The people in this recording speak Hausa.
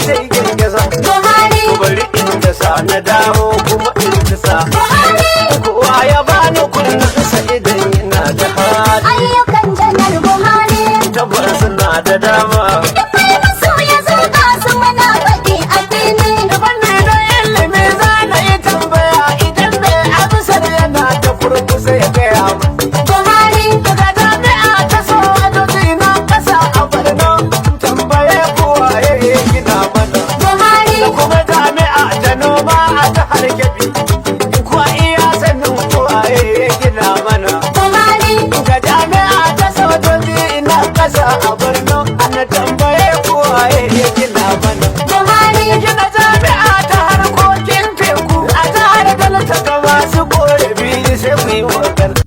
ta yi girgiza. Buhari. Bari in dasa na dawo kuma in dasa. Buhari. Kowa ya bani kunnensa idan yana da hali. Ayyukan Janar Buhari. Tabbas suna da dama. Duk mai maso ya zo ga su muna faɗi a fili. Fanni na ilimi za na yi tambaya, idan mai amsar yana da kurkusa ya gaya mu. Buhari. Daga jami'a ta sojoji na ƙasa a Borno, tambaye kowa ya yi gina mana. Buhari. Da kuma jami'a ta noma a jihar Kebbi, kuwa iya sanin kowa ya yi gina mana. Buhari. Ga jami'a ta sojoji na ƙasa a Borno, ana tambaye kowa ya yi gina mana. Buhari. Gina jami'a ta harkokin teku a jihar Delta, ga masu korafi sai ku yi magana.